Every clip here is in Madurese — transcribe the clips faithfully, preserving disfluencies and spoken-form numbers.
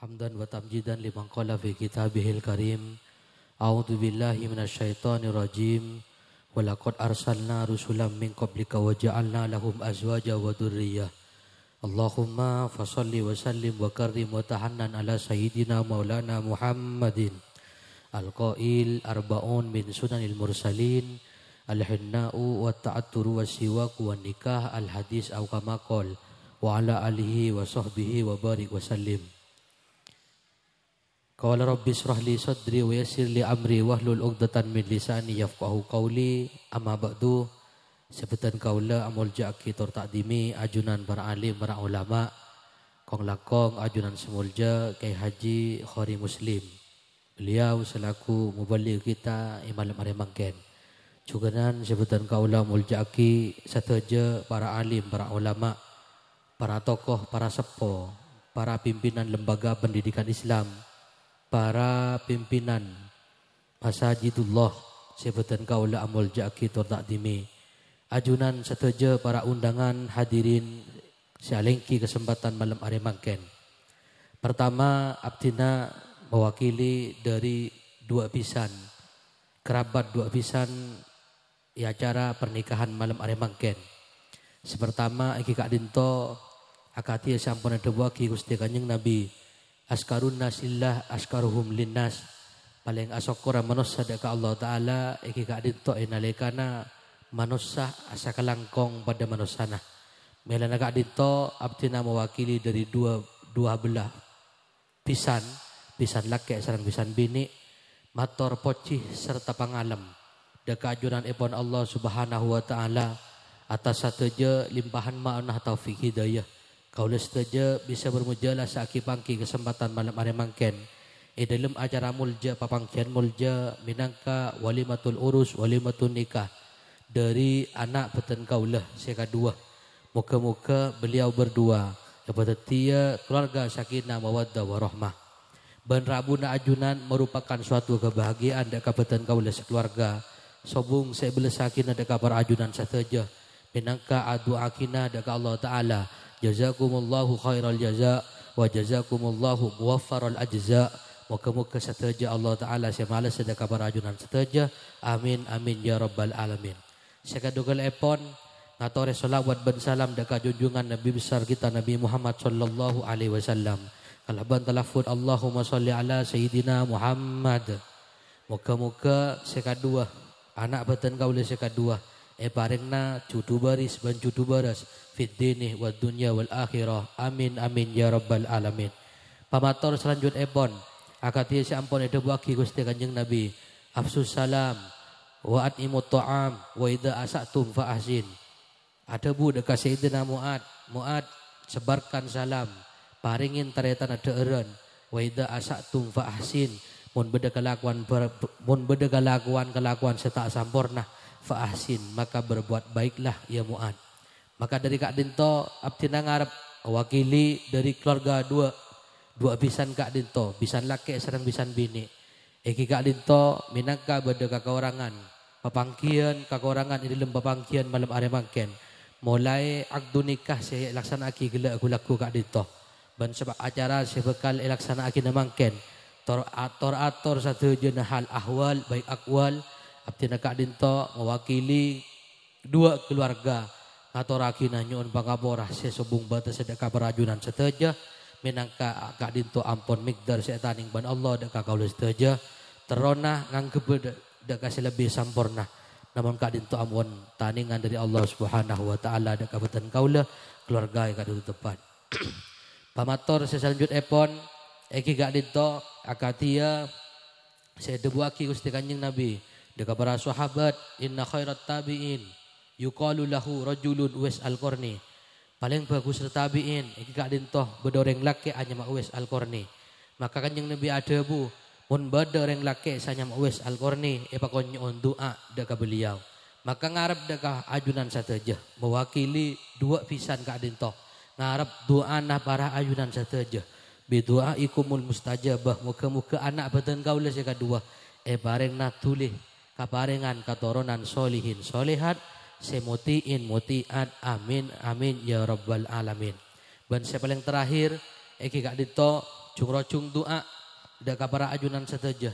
Hamdan wa tamjidan liman qala fi kitabihil karim. A'udzu billahi minasyaitonir rajim. Wa laqad arsalna rusulan min qablika wa ja'alna lahum azwaja wa dzurriyyah. Allahumma fasalli wa sallim wa karrim wa tahannan ala sayyidina maulana Muhammadin. Al-qail arba'un min sunanil mursalin. Al-hinna'u wa ta'atturu wa siwaku wa nikah al-hadis au kama qol. Wa ala alihi wa sahbihi wa barik wa sallim. Qala rabbi israh li sadri wa yassir li amri wahlul 'uqdatan min lisani yafqahu qawli. Amma ba'du, sè bhâdhân kaulâ amoljâ'aghi tor ta'dhimi ajunan para alim, para ulama, kong-langkong ajunan sè molja Kyai Haji Khori Muslim. Beliau selaku muballigh kita è malem arè mangkèn. Jhughânan sè bhâdhân kaulâ moljâ'aghi sadhâjâ para alim, para ulama, para tokoh, para seppo, para pimpinan lembaga pendidikan Islam, para pimpinan Masajidullah sè bhâdhân kaulâ amoljâ'aghi tor ta'dhimi. Ajunan sadhâjâ para undangan hadirin sè alèngghi kasempadhân malem arè mangkèn. Pertama, abdhina mewakili dhâri duwâ' bhisan, kerabat duwâ' bhisan è acara pernikahan malem arè mangkèn. Sè pertama, èngghi ka'dhinto, akadhi sè ampon èdhâbuwâghi Ghustè Kanjeng Nabi, "Askarun nasillah askaruhum linnas." Palèng asokkorra manossa dhâ' ka Allah Ta'ala, èngghi ka'dhinto è nalèkana manossa sakalangkong padâ manossana. Mèlana ka'dhinto, abdhina mewakili dhâri duwâ, duwâ bella bhisan, bhisan lakè' sareng bhisan binè', mator pojhi sarta pangalem dhâ' ka ajunanèpon Allah Subhanahu wa Ta'ala attas sadhâjâ limpahan ma'onah taufik hidayah. Kaulâ sadhâjâ bisa bermujâlasa ghi-pangghi kasempadhân malem arè mangkèn è dhâlem acara molja, papangghiyân molja mènangka walimatul urus, walimatun nikah dhâri ana' bhâdhân kaulâ sè kaduwâ. Moghâ-moghâ beliau berdua èpadhâddhiyâ keluarga sakinah mawaddah warahmah. Bân rabuna ajunan merupakan suatu kebahagiaan dhâ' ka bhâdhân kaulâ sakeluarga. Sobung sè èbellessaghinah dhâ' ka para ajunan sadhâjâ, mènangka adu'aaghina dhâ' ka Allah Ta'ala. Jazakumullahu khairal jaza, wa jazakumullahu muwaffaral ajza. Moghâ-moghâ sadhâjâ Allah Ta'ala sè malessa dhâ' ka para ajunan sadhâjâ. Amin, amin, ya rabbal alamin. Sè kadhuwâ ghellâèpon, ngatorè shalawat bân salam dhâ' ka junjungan Nabi besar kita Nabi Muhammad sallallahu alaihi wasallam. Kalabân talaffuz, "Allahumma shalli ala Sayyidina Muhammad." Moghâ-moghâ sè kaduwâ, ana' bhâdhân kaulâ sè kaduwâ, èparèngana jhudhu bâris bân jhudhu bârâs fid dini wad dunya wal akhirah. Amin, amin, ya rabbal alamin. Pamator salanjutèpon, akadhi sè ampon èdhâbuwâghi Ghustè Kanjeng Nabi, "Afsus salam, wa at'imut tha'am, wa idza asa'tum fa ahsin." Adhâbu dhâ' ka Sayyidina Mu'ad, "Mu'ad, sebarkan salam, parèngè tarètanna dhâ'ârân, wa idza asa'tum fa ahsin, mon bâdâ kalakowan bar-, mon bâdâ kalakowan-kalakowan sè ta' samporna, fa ahsin, maka berbuat baiklah, ya Mu'ad." Maka dhâri ka'dhinto abdhina ngarep wakili dhâri keluarga duwâ', duwâ' bhisan ka'dhinto, bhisan lakè' sareng bhisan binè'. Èngghi ka'dhinto mènangka bâdâ kakorangan, papangghiyân, kakorangan è dhâlem papangghiyân malem arè mangkèn. Molaè akdhu nikah sè èlaksana'aghi ghellâ' ghu-lagghu ka'dhinto, bân sabâb acara sè bhâkal èlaksana'aghina mangkèn, tor-, ator-ator sadhâjâna hal ahwal, baik akwal, abdhina ka'dhinto mewakili duwâ' keluarga ngatorraghina nyo'on pangapora sè sobung bâtessa dhâ' ka para ajunan sadhâjâ, mènangka ka'dhinto ampon mèkdar sè ètanèng bân Allah dhâ' ka kaulâ sadhâjâ, terrona ngangghep dhâ', dhâ' ka sè lebbi samporna. Namong ka'dhinto ampon tanèngan dhâri Allah Subhanahu wa Ta'ala dhâ' ka bhâdhân kaulâ, keluarga è ka'dhinto teppa'na. Pamator sè salanjutèpon, èngghi ka'dhinto akadhi sè èdhâbuwâghi Ghustè Kanjeng Nabi dhâ' ka para sahabat, "Inna khairat tabi'in yuqalu lahu rajulun Uwais Al-Qarni." Palèng bhâghus tabi'in, èngghi ka'dhinto bâdâ orèng lakè' anyama Uwais Al-Qarni. Maka Kanjeng Nabi adhâbu, "Mon bâdâ orèng lakè' sè anyama Uwais Al-Qarni, èpakon nyo'on du'a dhâ' ka beliau." Maka ngarep dhâ' ka ajunan sadhâjâ, mewakili duwâ' bhisan ka'dhinto. Ngarep du'ana para ajunan sadhâjâ. "Bidu'aikumul mustajabah." Moghâ-moghâ ana' bhâdhân kaulâ sè kaduwâ èparèngana dhuli kaparèngan katoronan solihin solihat sè muti'in muti'at. Amin, amin, ya rabbal alamin. Bân sè palèng terakhir, èngghi ka'dhinto Jung-rojung du'a dâ' ka para ajunan sadhâjâ.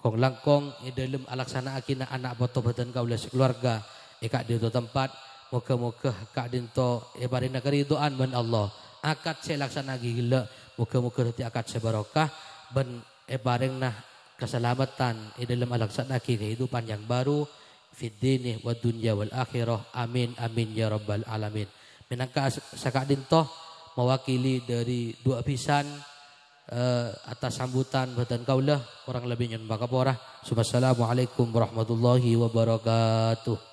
Kong-langkong è dâlem alaksana'aghina ana' poto bhâdhân kaulâ sakalowarga è ka'dinto tempat. Moghâ-moghâ ka'dinto èparèngana karidhoan bân Allah. Akad sè èlaksana'aghi ghellâ', moghâ-moghâ dhâddhi akad sè barokah bân èparèngana kasalameddhân è dâlem alaksana'aghi kahidupan yang baru fid dini wad dunya wal akhirah. Amin, amin, ya rabbal alamin. Mènangka as-, saka'dinto mewakili dâri du'a bhisan, eh, atas sambutan bhâdhân kaulâ, korang lebbi nyo'on pakapora. Assalamualaikum warahmatullahi wabarakatuh.